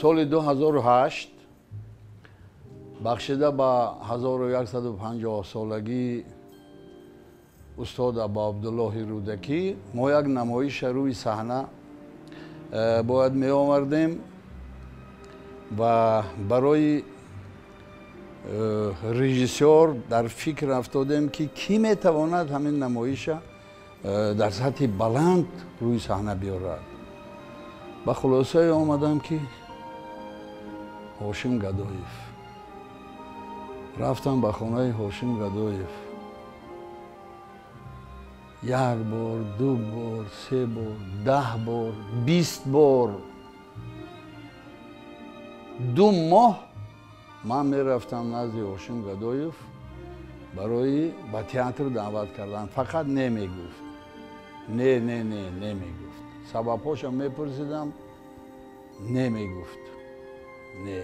Соли 2008 бахшида ба 1150 солагии устод Абу Абдуллоҳи Рӯдакӣ мо як намоиша рӯи саҳна бояд меовардем ва барои режиссёр дар фикр афтодем, ки кӣ метавонад ҳамин намоиша дар сатҳи баланд рӯи саҳна биёрад. Ба хулосае омадам, ки Ҳошим Гадоев. Рафтам ба хонаи Ҳошим Гадоев. Як бор, ду бор, се бор, 10 бор, 20 бор, 2 моҳ ман мерафтам назди Ҳошим Гадоев барои ба театр даъват кардан. Фақат не мегуфт, не, не, не, не мегуфт. Сабабҳошам мепурсидам, не мегуфт, не.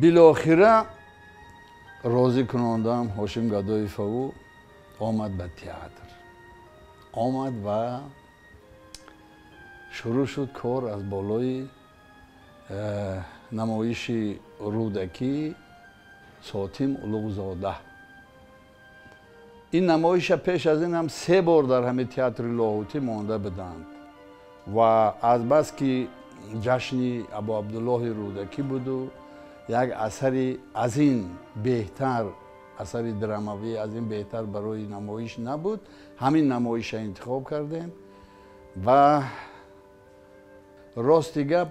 Билохира розӣ кунондам Ҳошим Гадоеваву омад ба театр. Омад ва шурӯъ шуд кор аз болои намоиши Рӯдакӣ Сотим Улуғзода. Ин намоиша пеш аз ин ҳам 3 бор дар ҳамин театри Лоҳутӣ монда буданд ва азбаски ҷашни Абу Абдуллоҳи Рӯдакӣ буду як асари аз ин беҳтар, асари драмавӣ аз ин беҳтар барои намоиш набуд, ҳамин намоиша интихоб кардем. Ва рости гап,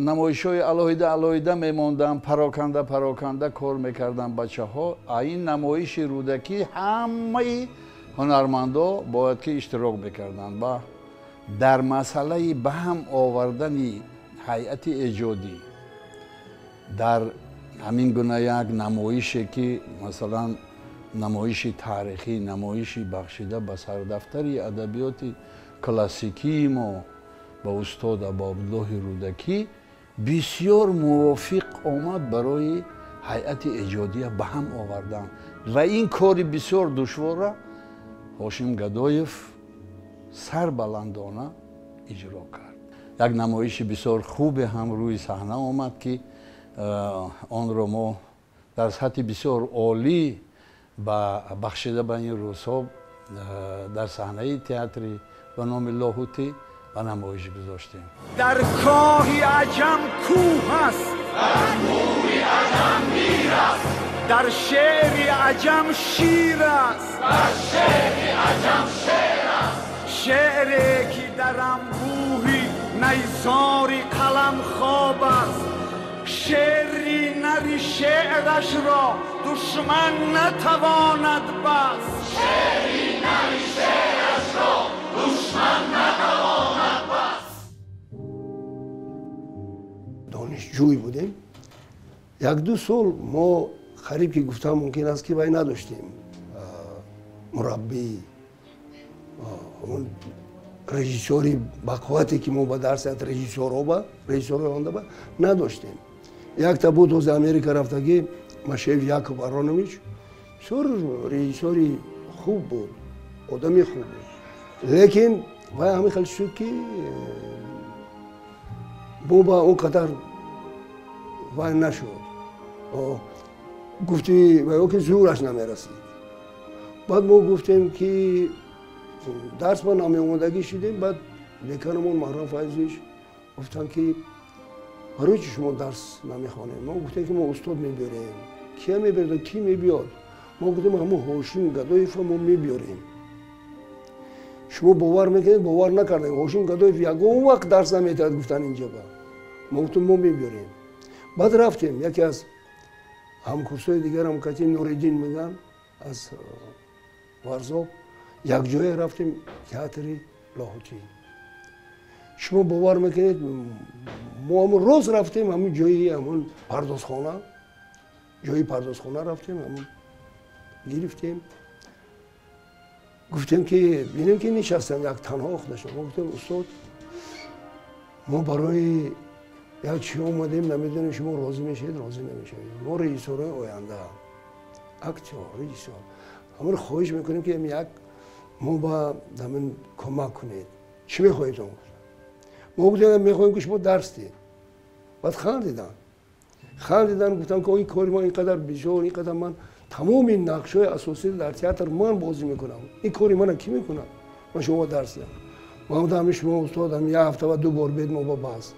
намоишҳои алоҳида алоҳида мемондам, пароканда пароканда кор мекардам бачаҳо. А ин намоиши Рӯдакӣ ҳамаи ҳунармандо бояд ки иштирок мекарданд. Ва дар масъалаи ба ҳам овардани ҳайати эҷодӣ дар ҳамин гуна як намоише, ки масалан намоиши таърихӣ, намоиши бахшида ба сардафтари адабиёти классикии мо, ба устод Абу Абдуллоҳи Рӯдакӣ, бисёр мувофиқ омад барои ҳайати эҷодия ба ҳам овардан. Ва ин кори бисёр душвора Ҳошим Гадоев сарбаландона иҷро кард. Як намоиши бисёр хубе ҳам рӯи саҳна омад, ки онро мо дар сатҳи бисёр олӣ бахшида ба ин рӯзҳо дар саҳнаи театри ба номи Лоҳутӣ ба намоиш гузоштем. Дар коҳи аҷам кӯҳ аст, дар кӯҳи аҷам мир аст, дар шеъри аҷам шир аст, дар шеъри аҷам шеър аст. Шеъре ки дар анбӯҳи найзори қалам хоб аст, шеъри нари шеърашро душман натавонад баст. Шеъри нари шеърашро душман натавонад баст. Донишҷӯй будем. 1-2 сол мо қариб ки гуфтам мумкин аст, ки вай надоштем мураббӣ, режиссёри бақуввате, ки мо ба дарсият режиссёрҳои ондаба надоштем. Якта буд ҳозир Америка рафтагӣ, Машеев Яков Аронович, бисёр режиссёри хуб буд, одами хуб буд, лекин вай ҳамин хел шуд, ки мо ба он қадар вай нашуд. Гуфти вайо ки зӯраш намерасид. Баъд мо гуфтем, ки дарс ба намеомодагӣ шудем. Баъд деканамон Маҳрам Файзович гуфтанд, ки барои чи шумо дарс намехонем? Мо гуфтем, ки мо устод мебиёрем. Кия мебиёред? Ки мебиёд? Мо гуфтем, ҳамун Ҳошим Гадоева мо мебиёрем. Шумо бовар мекунед, бовар накардем. Ҳошим Гадоев ягон вақт дарс наметиҳад, гуфтан инҷаба. Мо гуфтем, мо мебиёрем. Баъд рафтем, яке аз ҳамкурсҳои дигарам кати, Нуриддин меган, аз Варзоб, якҷоя рафтем театри Лоҳутӣ. Шумо бовар мекунед, мо ҳамун роз рафтем ҳамун ҷои ҳамун пардозхона, ҷои пардозхона рафтем, ҳамун гирифтем, гуфтем, ки бинем, ки нишастем як танҳо худашон. Мо гуфтем, устод, мо барои як чӣ омадем, намедонем шумо розӣ мешавед, розӣ намешавед. Мо режиссёрҳои оянда, актёр, режиссёр, ҳамонро хоҳиш мекунем, ки як мо ба ҳамин кӯмак кунед. Чӣ мехоҳед? Он гуфтам, Мо гуфтем мехоҳем ки шумо дарс диҳед. Баъд хандиданд. Хандиданд, гуфтанд ки ин кори ман инқадар бисёр, инқадар ман тамоми нақшҳои асосиро дар театр ман бозӣ мекунам. Ин кори мана кӣ мекунад? Ман шумо дарс диҳам. Ман гуфтам ҳамин шумо устод ҳам як ҳафта ва ду бор бед мо ба баҳс.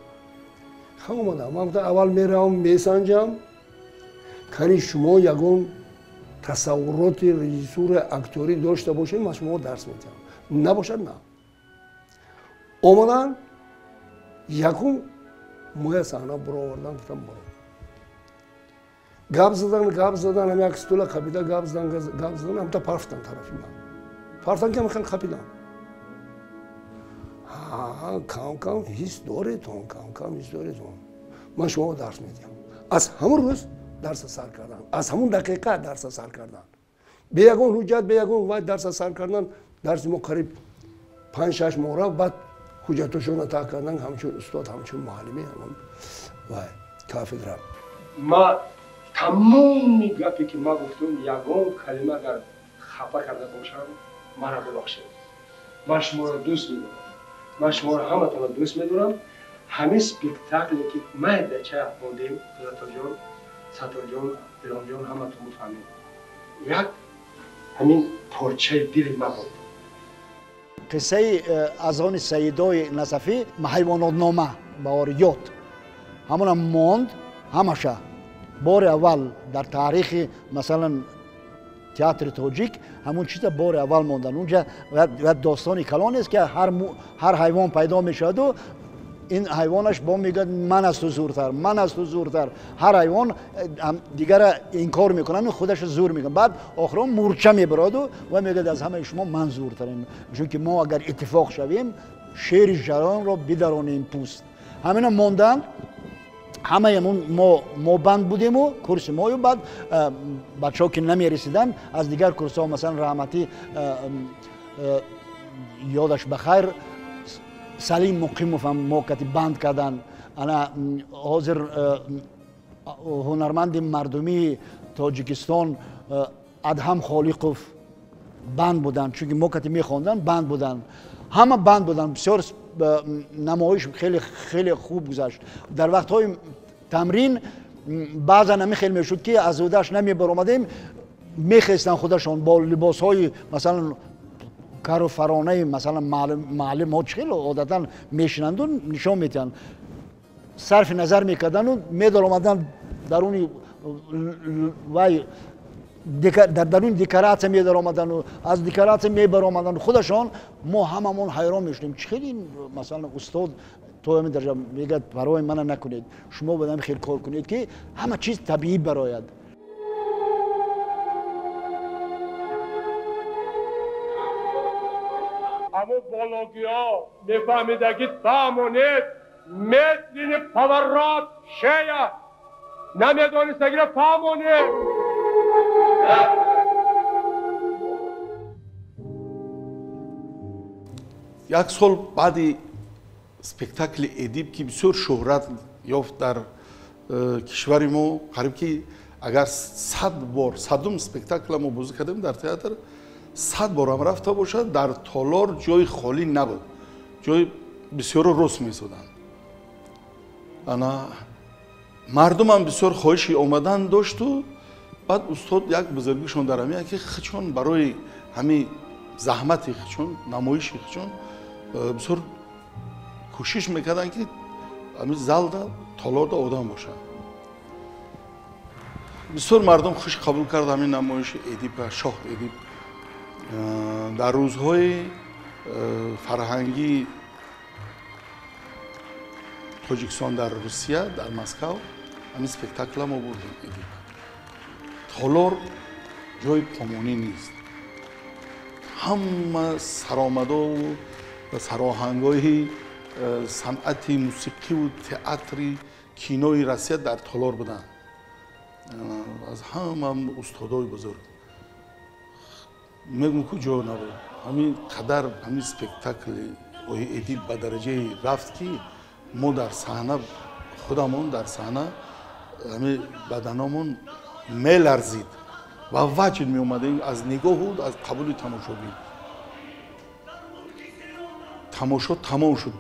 Ха омадам. Ман гуфтам аввал меравам месанҷам, кани шумо ягон тасаввуроти режиссура актёрӣ дошта бошед, ман шумо дарс медиҳам. Набошад на. Омаданд, якум моя саҳна буровардан, гуфтам буро. Гап задан, гап задан, ҳам як стула қапида гап задан, гап задан, ҳамта парфтан тарафи ман. Парфтан ки ҳам қапидан. Ҳа, кам кам ҳис доретон, кам кам ҳис доретон. Ман шумо дарс медиҳам. Аз ҳамон рӯз дарса сар кардан, аз ҳамон дақиқа дарса сар кардан. Бе ягон ҳуҷҷат, бе ягон вай дарса сар кардан. Дарси мо қариб 5-6 моҳ рафт, баъд ҳуҷҷатошонро таҳ кардан, ҳамчун устод, ҳамчун муаллими ҳамон вай кафедра. Ма тамоми гапе ки ман гуфтам, ягон калима агар хафа карда бошам, маро бибахшед. Ман шуморо дӯст медорам. Ман шуморо ҳаматонро дӯст медорам. Ҳамин спектакле ки майдача мондем, Қудратоҷон, Сатторҷон, Илҳомҷон, ҳаматон бифаҳмед. Як ҳамин порчаи дили ман буд. Қиссаи аз они Саидои Насафӣ ҳайвонотнома ба ориёт ҳамона монд ҳамаша. Бори аввал дар таърихи масалан театри тоҷик ҳамон чиза бори аввал мондан. Унҷа як достони калон аст ки ҳар ҳайвон пайдо мешаваду ин ҳайвонаш бо мегӯяд ман аз ту зуртар, ман аз ту зуртар. Ҳар ҳайвон дигара инкор мекунанд, худашро зур мекунад. Баъд охирон мурча мебароду ва мегӯяд аз ҳамаи шумо ман зуртарем, чунки мо агар иттифоқ шавем шери жаронро бидаронем пӯст. Ҳамина монданд. Ҳамаи мо банд будему курси мою, баъд бачаҳо ки намерасиданд аз дигар курсҳо, масалан раҳматӣ ёдаш ба хайр Салим Муқимов ҳам мо кати банд карданд. Ана ҳозир ҳунарманди мардумии Тоҷикистон Адҳам Холиқов банд буданд, чунки мо кати мехонданд, банд буданд. Ҳама банд буданд. Бисёр намоиш хеле хеле хуб гузашт. Дар вақтҳои тамрин баъзан ҳамин хел мешуд ки аз ӯдаш намебаромадем, мехестанд худашон бо либосҳои масалан кару фаронаи масалан муаллимҳо чӣ хел одатан мешинанду нишон медиҳанд, сарфи назар мекарданду медаромаданд даруни вай дар даруни декоратсия медаромаданду аз декоратсия мебаромаданду худашон. Мо ҳамамон ҳайрон мешудем, чӣ хел ин масалан устод то ҳамин дараҷа мегӯяд барои мана накунед, шумо бояд ҳамин хел кор кунед ки ҳама чиз табиӣ барояд. Аммо бологиҳо мефаҳмидаги фаҳмонед, медлини поворот шея намедонистагиро фаҳмонед. Як сол баъди спектакли Эдиб ки бисёр шӯҳрат ёфт дар кишвари мо, қариб ки агар 100 бор садум спектакла мо бозӣ кардем дар театр, 100 борам рафта бошад, дар толор ҷои холӣ набуд, ҷои бисёро рост месоданд. Ана мардумам бисёр хоҳиши омадан дошту. Баъд устод як бузургишон дар ҳамин ки хичон барои ҳамин заҳмати хичон, намоиши хичон бисёр кӯшиш мекарданд ки ҳамин залда толорда одам бошад. Бисёр мардум хуш қабул кард ҳамин намоиши Эдипа, шоҳ Эдип. Дар рӯзҳои фарҳангии Тоҷикистон дар Русия, дар Москав ҳамин спектакла мо бурдем Эдип. Толор ҷои помонӣ нест. Ҳама саромадову сароҳангоҳи санъати мусиқиву театри кинои Россия дар толор буданд. Аз ҳама устодои бузург. Мегӯм ку ҷо набуд. Ҳамин қадар ҳамин спектакли Эдип ба дараҷае рафт ки мо дар саҳна худамон дар саҳна ҳамин баданомон меларзид ва ваҷд меомадем аз нигоҳу аз қабули тамошобин. Тамошо тамом шуд.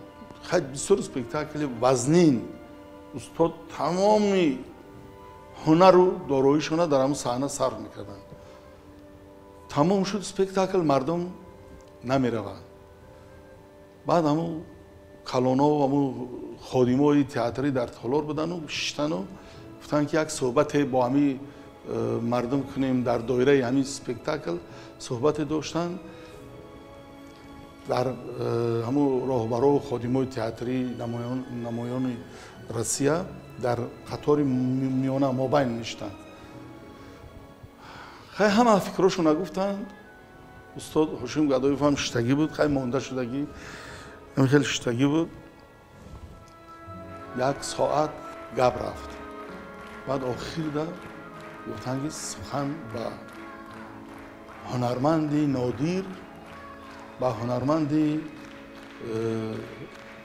Хай бисёр спектакли вазнин. Устод тамоми ҳунару дороишона дар ҳамун саҳна сарф мекарданд. Тамом шуд спектакл, мардум намераванд. Баъд ҳамун калоно, ҳамун ходимои театрӣ дар толор будану шиштану гуфтанд, ки як суҳбате бо ҳамин мардум кунем. Дар доираи ҳамин спектакл суҳбате доштанд. Дар ҳамун роҳбарову ходимои театрӣ, намоёни Россия дар қатори миёна мобайн ништанд. Хай ҳама фикрошона гуфтанд. Устод Ҳошим Гадоев ҳам шиштагӣ буд, хай монда шудагӣ, ҳам хеле шиштагӣ буд. Як соат гап рафт. Баъд охирда гуфтанд, ки сухан ба ҳунарманди нодир, ба ҳунарманди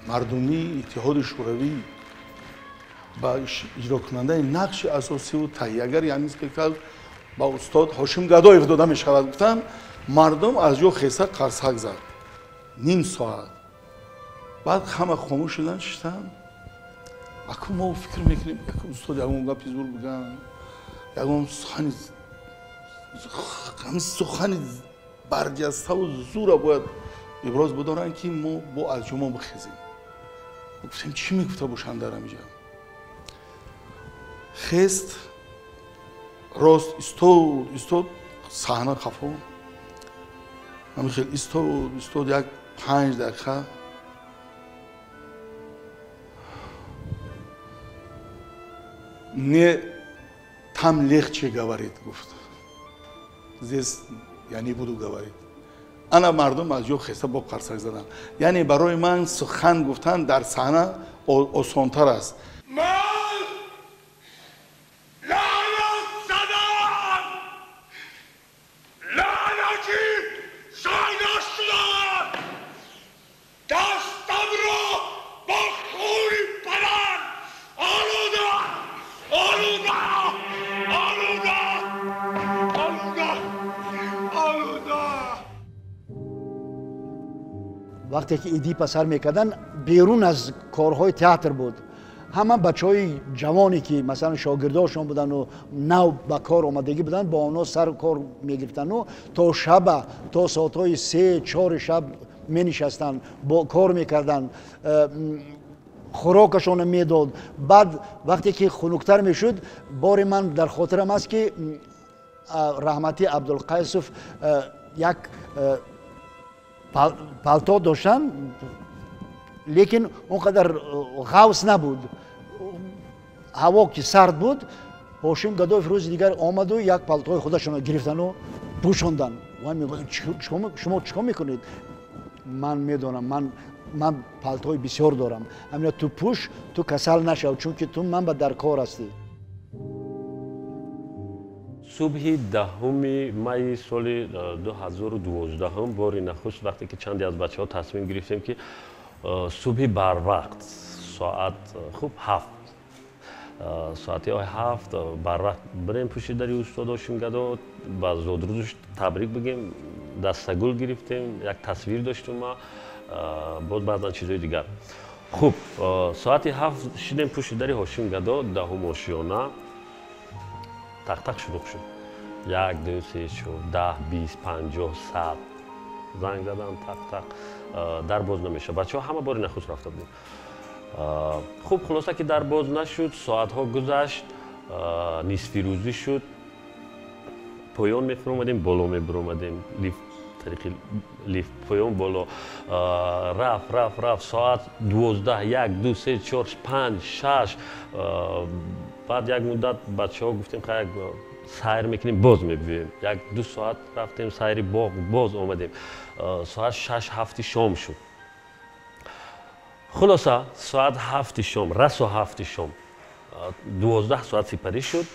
мардумии Иттиҳоди Шӯравӣ, ба иҷрокунандаи нақши асосиву таҳиягари ҳамин спектакл, ба устод Ҳошим Гадоев дода мешавад. Гуфтанд, мардум аз ҷо хеса қарсак зад. Ним соат баъд ҳама хомӯш шуданд, шиштанд. Аку мо фикр мекунем, устод ягон гапи зур бигӯянд, ягон сухани, ҳамин сухани барҷаставу зура бояд иброз бидоранд, ки мо бо аз ҷо бихезем. Гуфтем, чӣ мегуфта бошанд дар ҳамиҷа? Хест, рост истод, истод, саҳна қафо ҳамин хел истод, истод як 5 дақиқа. «Мне там легче говорить, — гуфт, — здесь я не буду говорить». Ана мардум аз ҷо хеста бо қарсак заданд. Яъне барои ман сухан гуфтан дар саҳна осонтар аст. Ман лаънат задам, лаънати сайда шудам, дастамро бо хуни падар олуда, олуда, олуда, олуда, олуда. Вақте ки Эдипа сар мекарданд, берун аз корҳои театр буд, ҳама бачаҳои ҷавоне, ки масалан шогирдошон буданду нав ба кор омадагӣ буданд, бо онҳо сар кор мегирифтанду то шаба, то соатҳои 3-4 шаб менишастанд, бо кор мекарданд, хӯрокашонро медод. Баъд вақте ки хунуктар мешуд, бори ман дар хотирам аст, ки раҳматӣ Абдулқайсов як палто доштанд, лекин он қадар ғафс набуд. Ҳаво ки сард буд, Ҳошим Гадоев рӯзи дигар омаду як палтои худашонро гирифтану пӯшонданд. Шумо чӣ кор мекунед? Ман медонам, ман палтои бисёр дорам, ҳамина ту пӯш, ту касал нашав, чунки ту ман ба дар кор ҳастӣ. Субҳи 10-уми майи соли 2012-ум бори нахуст, вақте ки чанде аз бачаҳо тасмим гирифтем, ки субҳи барвақт, соат хуб 7, соати 7 барвақт бирем пушти дари устод Ҳошим Гадо, ба зодрӯзаш табрик бигем. Дастагул гирифтем, як тасвир доштум ма, боз баъзан чизои дигар. Хуб, соати 7 шидем пушти дари Ҳошим Гадо, 10-ум ошиёна тақтақ шурӯъ шуд. Як, ду, се, чор, 10, 20, 50, 100 занг задам, тақ тақ, дар боз намешавад. Бачаҳо ҳама бори нахуст рафта будем. Хуб, хулоса ки дар боз нашуд. Соатҳо гузашт, нисфирӯзӣ шуд. Поён мефуромадем, боло мебуромадем, лифт, тариқи лифт поён, боло, рафт, рафт, рафт. Соат 12, як, ду, се, чор, панҷ, шаш. Баъд як муддат бачаҳо гуфтем, ха, як сайр мекунем, боз мебиёем. Як ду соат рафтем сайри боғ, боз омадем. Соат 6, 7-и шом шуд. Хулоса, соат 7-и шом, расо 7-и шом, 12 соат сипарӣ шуд,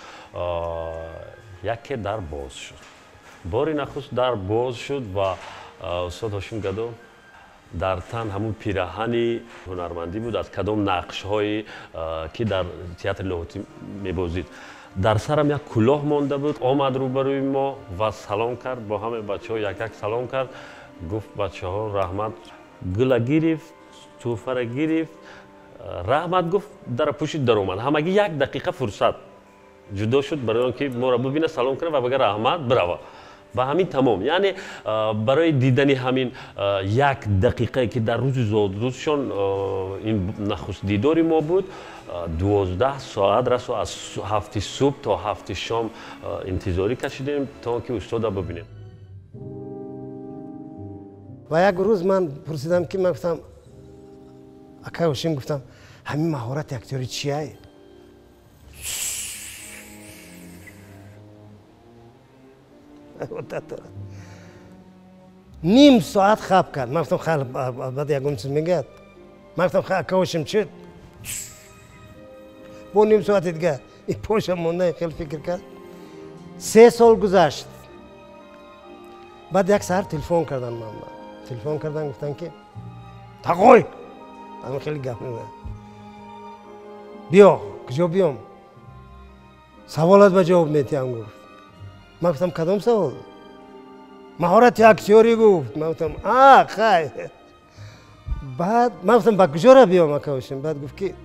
яке дар боз шуд. Бори нахуст дар боз шуд ва устод Ҳошим Гадо дар тан ҳамун пираҳани ҳунармандӣ буд, аз кадом нақшҳое ки дар театри Лоҳутӣ мебозид. Дар сарам як кулоҳ монда буд. Омад рӯбарӯи мо ва салом кард, бо ҳамаи бачаҳо як як салом кард, гуфт: «Бачаҳо, раҳмат». Гула гирифт. Тӯҳфара гирифт, раҳмат гуфт, дара пӯшид, даромад. Ҳамагӣ як дақиқа фурсат ҷудо шуд барои он ки моро бибина, салом кунад ва бага раҳмат, бирава. Ва ҳамин тамом. Яъне барои дидани ҳамин як дақиқае ки дар рӯзи зодрӯзшон ин нахуст дидори мо буд, 12 соат расо аз 7 субҳ то 7 шом интизорӣ кашидем то он ки устода бибинем. Ва як рӯз ман пурсидам ки ман гуфтам акай Ҳошим, гуфтам ҳамин маҳорати актёрӣ чия? Ним соат хаб кард. Ман гуфтам хел баъд ягон чиз мегӯяд. Ман гуфтам ака Ҳошим чӣ? Бо ним соати дига и поша монда хел фикр кард. 3 сол гузашт. Баъд як саҳар телефон кардан ман. Телефон кардан, гуфтан ки тағой, ҳамин хеле гап мезад. Биё, куҷо биём? Саволат ба ҷавоб метиҳам, гуфт. Ман гуфтам кадом савол? Маҳорати актёрӣ, гуфт. Ман гуфтам а хай. Баъд ман гуфтам ба куҷора биём ака Ҳошим? Баъд гуфт ки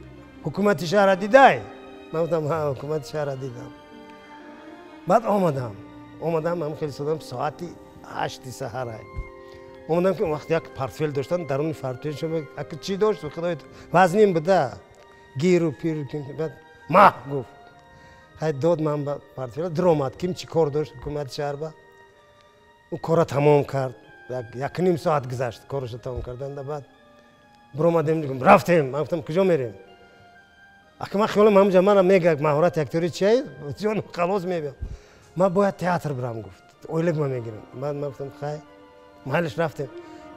ҳукумати шаҳра дидай? Ман гуфтам ҳа, ҳукумати шаҳра дидам. Баъд омадам, ҳам хеле содам, соати 8 саҳарай. Омадам ки он вақт як портфел доштам, даруни портфелшо ака чӣ дошт? Худои вазнин буда. Гиру пиру. Баъд маҳ, гуфт. Хай дод ман ба портфела, даромад. Ким чӣ кор дошт ҳукумати шаҳр ба? Ӯ кора тамом кард. 1.5 соат гузашт корашо тамом карданда. Баъд баромадем, рафтем. Ман гуфтам куҷо мерем? Ака ман хиёлам ҳамҷа мана мега маҳорати актёрӣ чия? Ҷон халос мебиям. Ман бояд театр бирам, гуфт. Ойлик ма мегирам. Баъд ман гуфтам хай, майлиш, рафтем.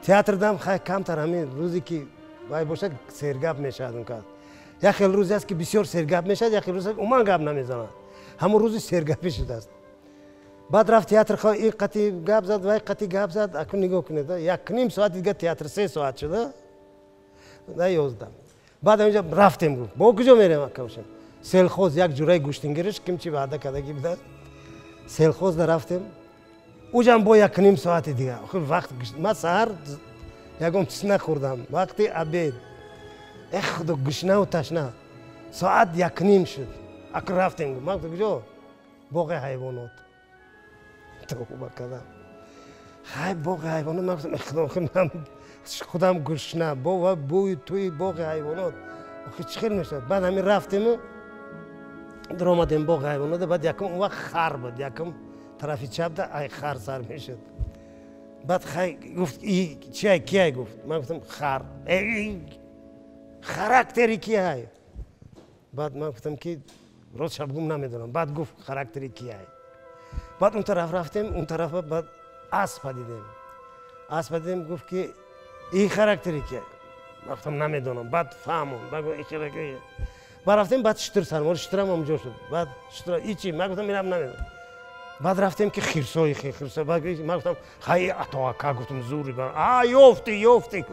Театр дам хай камтар ҳамин рӯзе ки вай бошад сергап мешавад он кас. Як хел рӯзе аст ки бисёр сергап мешавад, як хел рӯзе умуман гап намезанад. Ҳамон рӯзи сергапӣ шудааст. Баъд рафт театр, ин қати гап зад, вай қати гап зад. Акун нигоҳ кунед, 1.5 соат дига театр 3 соат шуда. Да 11. Баъд ҳаминҷа рафтем, гуфт. Бо куҷо мерем ака Ҳошим? Селхоз, як ҷураи гӯштингириш ким чи ваъда кардагӣ будааст. Селхозда рафтем. Уҷам бо 1.5 соати дига. Вақт ман саҳар ягон чиз нахӯрдам. Вақти обед. Эх худо, гушнаву ташна. Соат 1.5 шуд. Аку рафтем, гуфт. Ман гуфтам куҷо? Боғи ҳайвонот. Тавба кардам. Хай боғи ҳайвонот, ман гуфтам эх худо, ман худам гушна, бо ва бӯи тӯи боғи ҳайвонот. Охи чӣ хел мешавад? Баъд ҳамин рафтему даромадем боғи ҳайвонот. Баъд якум он вақт хар буд, якум тарафи чапда ай хар сар мешуд. Баъд хай гуфт и чиай, киай, гуфт. Ман гуфтам хар. Характери киай? Баъд ман гуфтам ки рост шабгум намедонам. Баъд гуфт характери киай. Баъд он тараф рафтем, он тарафа баъд аспа дидем. Аспа дидем, гуфт ки и характери киай? Ман гуфтам намедонам. Баъд фаҳмон. Баъд гуфт и характери. Баъд рафтем, баъд шутур сармор, шутурам ҳамҷо шуд. Баъд шутур и чи? Ман гуфтам инам намедонам. Баъд рафтем ки хирсои хирсо. Баъд ман гуфтам хай атоака, гуфтам зури. А ёфти, ёфти.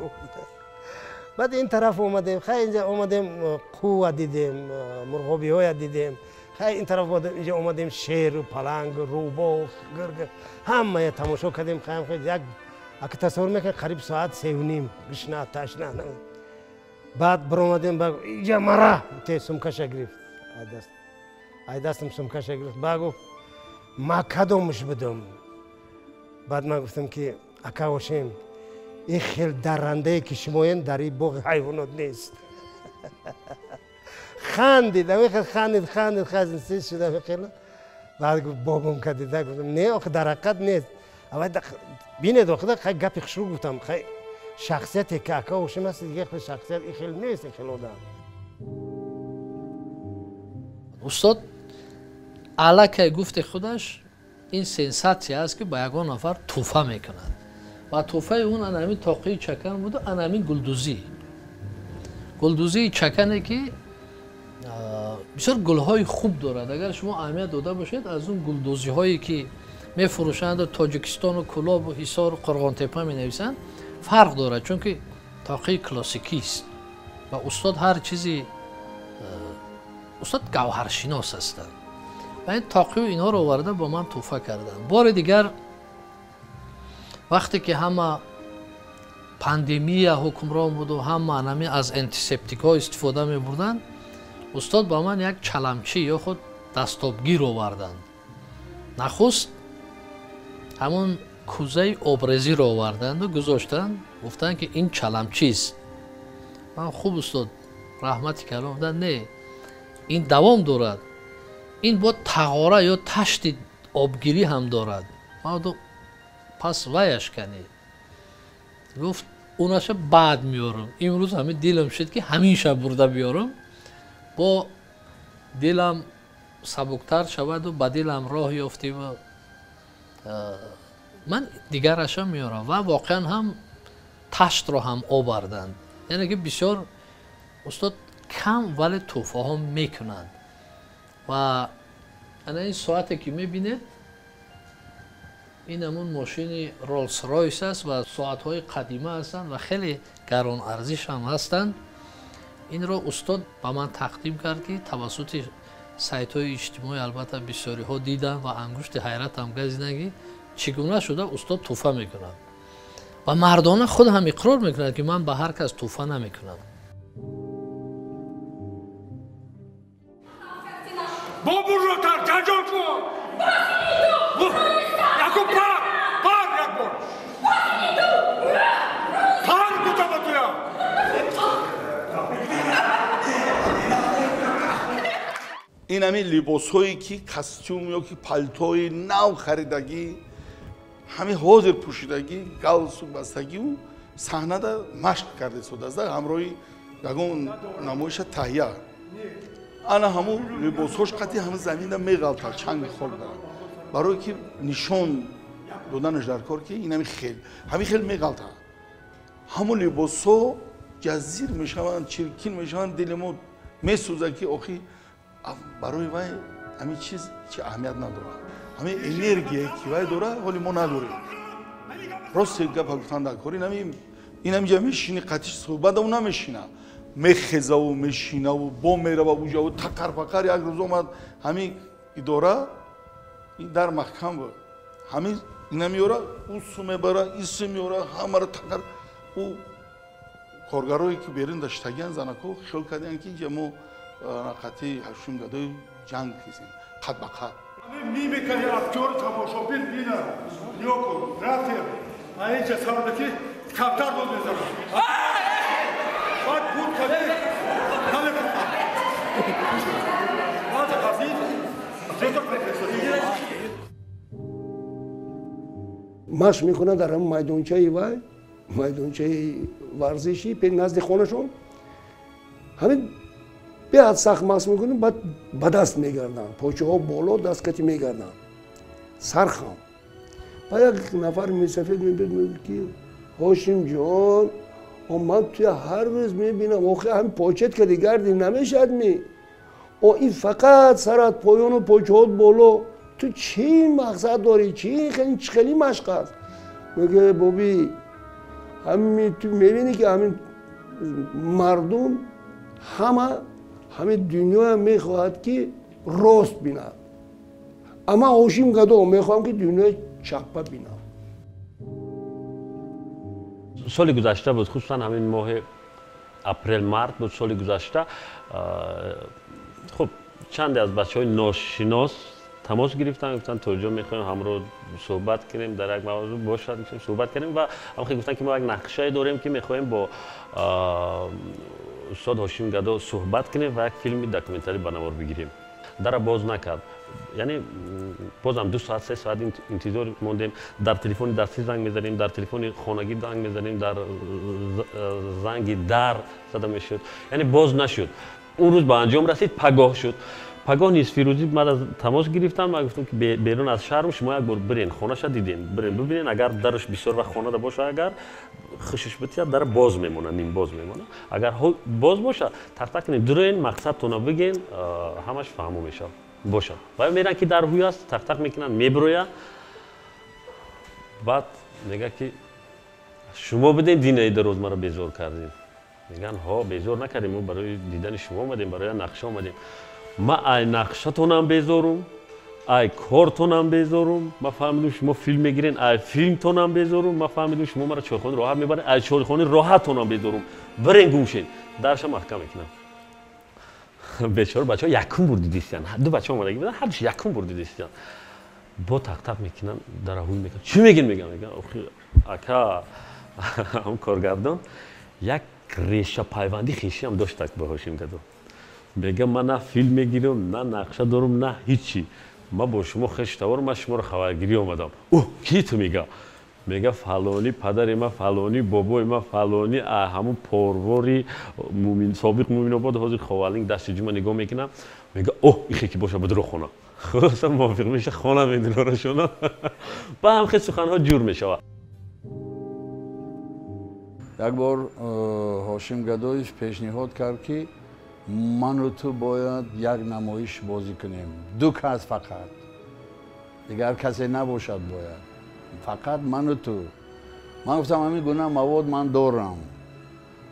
Баъд ин тараф омадем, хай инҷа омадем, қува дидем, мурғобиҳоя дидем. Хай ин тараф инҷа омадем, шеру паланг, рӯбоҳ, гирг, ҳамая тамошо кардем. Хай як ака тасаввур мекунед қариб соат 3:30 гушна ташна. Баъд баромадем, инҷа мара те сумкаша гирифт. Ай дастам сумкаша гирифт. Баъд гуфт ман кадомаш будам? Баъд ман гуфтам ки ака Ҳошим, ин хел даррандае ки шумоен дар ин боғи ҳайвонот нест. Хандид, ҳамин хел хандид, хандид, хандид, сиз шуд ҳамин хел. Баъд гуфт бобом кардида, гуфтам не, охи дар ҳақиқат нест. Бинед, охи хай гапи хушрӯ гуфтам, хай шахсияте ки ака Ҳошим аст, дига хел шахсият ин хел нест, ин хел одам. Устод аллакай гуфти худаш ин сенсатсия аст ки ба ягон нафар тӯҳфа мекунад. Ва тӯҳфаи он ана ҳамин тоқии чакан буду ана ҳамин гулдӯзӣ. Гулдӯзии чакане ки бисёр гулҳои хуб дорад. Агар шумо аҳамият дода бошед, аз он гулдӯзиҳое ки мефурӯшанду Тоҷикистону Кӯлобу Ҳисору Қурғонтепа менависанд, фарқ дорад, чунки тоқии классикист ва устод ҳар чизи устод гавҳаршинос ҳастанд. Ва ин тоқию инҳоро оварда бо ман тӯҳфа карданд. Бори дигар вақте ки ҳама Пандемия ҳукмрон буду, ҳама анами аз антисептикҳо истифода мебурданд. Устод ба ман як чаламчӣ ё худ дастобгир оварданд. Нахуст ҳамон кӯзаи обрезиро оварданду гузоштанд, гуфтанд ки ин чаламчист. Ман хуб устод, раҳмати калом. Гуфтанд не, ин давом дорад, ин бо тағора ё ташти обгирӣ ҳам дорад. Ман гуфтам пас ваяш канӣ. Гуфт унаша баъд меорам. Имрӯз ҳамин дилам шуд ки ҳамин шаб бурда биёрам, бо дилам сабуктар шаваду ба дилам роҳ ёфтиву ман дигараша меорам. Ва воқеан ҳам таштро ҳам оварданд. Яъне ки бисёр устод кам, вале тӯҳфаҳо мекунанд. Ва ана ин соате ки мебинед, ин ҳамун мошини Роллс Ройс аст ва соатҳои қадима ҳастанд ва хеле гаронарзиш ҳам ҳастанд. Инро устод ба ман тақдим кард, ки тавассути сайтҳои иҷтимоӣ албатта бисёриҳо диданд ва ангушти ҳайрат ҳам газиданд, ки чӣ гуна шуда устод тӯҳфа мекунад. Ва мардона худ ҳам иқрор мекунад, ки ман ба ҳар кас тӯҳфа намекунам. Бобуротар ҷанҷол кун! Якум пар! Пар як бор! Пар гуфта ба туям! Ин ҳамин либосҳое ки костюм ё ки палтои нав харидагӣ, ҳамин ҳозир пӯшидагӣ, галстук бастагиу саҳнада машқ карда истодааст, ҳамроҳи ягон намоиша таҳия. Ана ҳамун либосҳош қатъи ҳамин заминда меғалтад, чанги хок дорад, барое ки нишон доданаш дар кор, ки ин ҳамин хел ҳамин хел меғалтад. Ҳамун либосҳо ҷазир мешаванд, чиркин мешаванд, дили мо месӯзад, ки охи барои вай ҳамин чиз чи аҳамият надорад. Ҳамин энергия ки вай дорад, ҳоли мо надорем. Рости гапа гуфтан дар кор, ин ҳаминҷа мешини қатиш суҳбата, ӯ намешина, мехезаву мешинаву бо мерава уҷаву тақарпақар. Як рӯз омад ҳамин идора, ин дар маҳкам буд, ҳамин ина меёра, ӯ су мебара, ин су меёра, ҳамаро тақар. Ӯ коргарое ки берун даштагиан, занако хиёл кардиян, ки инҷа мо қатъи ҳашум гадои ҷанг кисем, қад ба қад. Мимикаи актёр тамошобин бина. Нигоҳ кун, рафтем аинҷа сарда ки камтар дод мезанад. Баъд буд кади намекунад. Баъд аз ин ҷото. Машқ мекунад дар ҳамн майдончаи вай, майдончаи варзишӣ назди хонашон. Ҳамин беҳад сахт машқ мекунем, баъд ба даст мегарданд, почаҳо боло, даст кати мегарданд, сархам. Баъд як нафар мусафид мебид, мегӯяд ки ҳошимҷон, ман туя ҳар рӯз мебинам, охи ҳамин почат кади гарди намешавад ми? О ин фақат сарат поёну почаҳот боло, ту чӣ мақсад дорӣ, чӣ хеле машқ аст? Мегӯяд боби, ҳамин ту мебинӣ ки ҳамин мардум ҳама ҳамин дунёя мехоҳад ки рост бинад, амма ҳошим гадо мехоҳам ки дунёи чаппа бинам. Соли гузашта буд, хусусан ҳамин моҳи апрел март буд соли гузашта. Хуб, чанде аз бачаҳои ношинос тамос гирифтанд, гуфтанд тоҷо мехоҳем ҳамроҳ суҳбат кунем дар як мавзӯъ бошад, суҳбат кунем. Ва ҳамхел гуфтанд ки мо як нақшае дорем, ки мехоҳем бо устод ҳошим гадо суҳбат кунем ва як филми документалӣ ба навор бигирем. Дара боз накард, яъне бозам 2 соат 3 соат интизор мондем. Дар телефони дастӣ занг мезанем, дар телефони хонагӣ занг мезанем, дар занги дар зада мешуд, яъне боз нашуд. Он рӯз ба анҷом расид, пагоҳ шуд. Пагоҳ нисфирӯзӣ ман аз тамос гирифтам, ман гуфтам ки берун аз шаҳрм, шумо як бор бирен, хонаша дидем, бирен бибинен, агар дараш бисёр вақт хонада боша, агар хушиш битиҳад, дар боз мемона, ним боз мемона. Агар боз боша, тақтақ кунем, дуроен, мақсадтона биген, ҳамаш фаҳмо мешавад. Бошад. Ва меран ки дар ҳуй аст, тақтақ мекунанд, меброя. Баъд мега ки шумо биден динаи дароз маро безор кардем. Меган ҳо, безор накардем, мо барои дидани шумо омадем, барои нақша омадем. Ма ай нақшатонам безорум, Ай кортонам безорум, ма фаҳмидум шумо филм мегирен, ай филмтонам безорум, ма фаҳмидум шумо мара чойхони роҳат мебарен, ай чойхони роҳаттонам безорум. Бирен гум шен. Дарша маҳкам мекунам. Бечора бачаҳо якум бур дидистиян. Ду бача омадагӣ будан, ҳардуш якум бур дидистиян. Бо тақтақ мекунан, дараҳуй мекунан. Чӣ мегин меган? Меган, охи ака ҳам коргардон як реша пайванди хешиам доштак ба Ҳошим Гадо. Мегам ман на филм мегирам, на нақша дорам, на ҳичи. Ма бо шумо хештавор, ман шуморо хабаргирӣ омадам. О, ки ту мега? Мега фалонӣ падари ма, фалонӣ бобои ма, фалонӣ ҳамун порвори собиқ Муминобод, ҳозир Ховалинг дасти ҷума нигоҳ мекунам. Мега о, ихе ки боша бидро хона. Хулоса мувофиқ меша, хона медилорашона. Ба ҳам хел суханҳо ҷур мешавад. Як бор Ҳошим Гадоев пешниҳод кард, ки ману ту бояд як намоиш бозӣ кунем. Ду кас фақат. Дигар касе набошад бояд. Фақат ману ту. Ман гуфтам ҳамин гуна мавод ман дорам.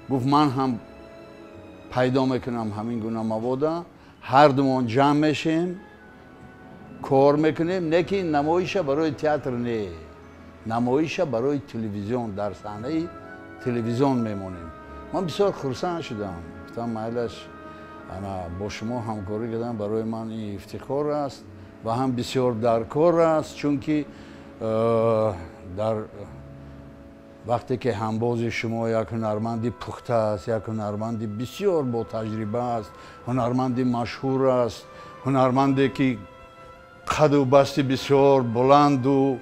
Гуфт ман ҳам пайдо мекунам ҳамин гуна мавода. Ҳар думон ҷамъ мешем, кор мекунем, не ки намоиша барои театр не. Намоиша барои телевизион, дар саҳнаи телевизион мемонем. Ман бисёр хурсанд шудам. Гуфтам майлаш ана бо шумо ҳамкорӣ кардан барои ман ин ифтихор аст ва ҳам бисёр даркор аст, чунки дар вақте ки ҳамбози шумо як ҳунарманди пухта аст, як ҳунарманди бисёр ботаҷриба аст, ҳунарманди машҳур аст, ҳунарманде ки қаду басти бисёр буланду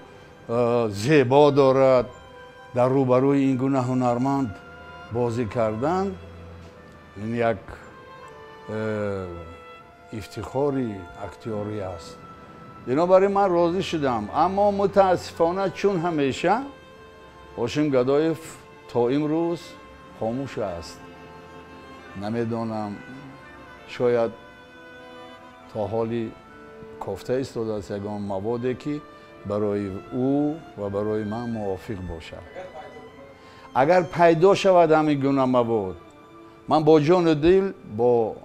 зебо дорад, дар рӯбарӯи ин гуна ҳунарманд бозӣ кардан ин як ифтихори актёрӣ аст. Бинобар ин ман розӣ шудам, аммо мутаассифона чун ҳамеша Ҳошим Гадоев то имрӯз хомӯш аст. Намедонам, шояд то ҳоли кофта истодааст ягон маводе ки барои ӯ ва барои ман мувофиқ бошад. Агар пайдо шавад ҳамин гуна мавод, ман бо ҷону дил бо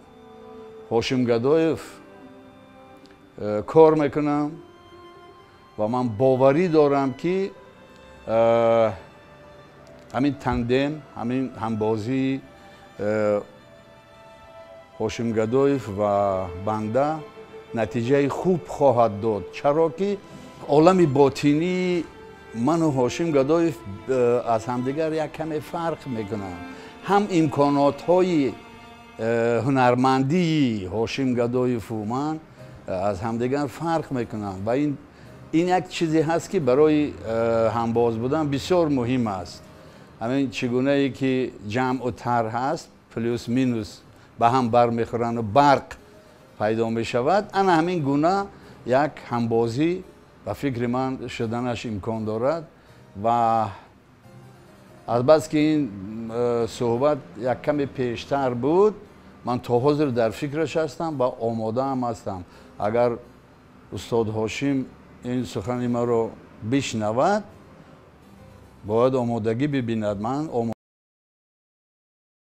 Ҳошим Гадоев кор мекунам ва ман боварӣ дорам ки ҳамин тандем, ҳамин ҳамбозии Ҳошим Гадоев ва банда натиҷаи хуб хоҳад дод. Чаро ки олами ботинии ману Ҳошим Гадоев аз ҳамдигар як каме фарқ мекунанд. Ҳам имконотҳои ҳунармандии Ҳошим Гадоеву ман аз ҳамдигар фарқ мекунанд ва ин як чизе ҳаст ки барои ҳамбоз будан бисёр муҳим аст. Ҳамин чӣ гунае ки ҷамъу тарҳ ҳаст, плюс минус ба ҳам бармехӯранду барқ пайдо мешавад, ана ҳамин гуна як ҳамбозӣ ба фикри ман шуданаш имкон дорад. Ва азбаски ин суҳбат як каме пештар буд, ман то ҳозир дар фикраш ҳастам ва омодаам ҳастам. Агар устод Ҳошим ин сухани маро бишнавад, бояд омодагӣ бибинад. Ман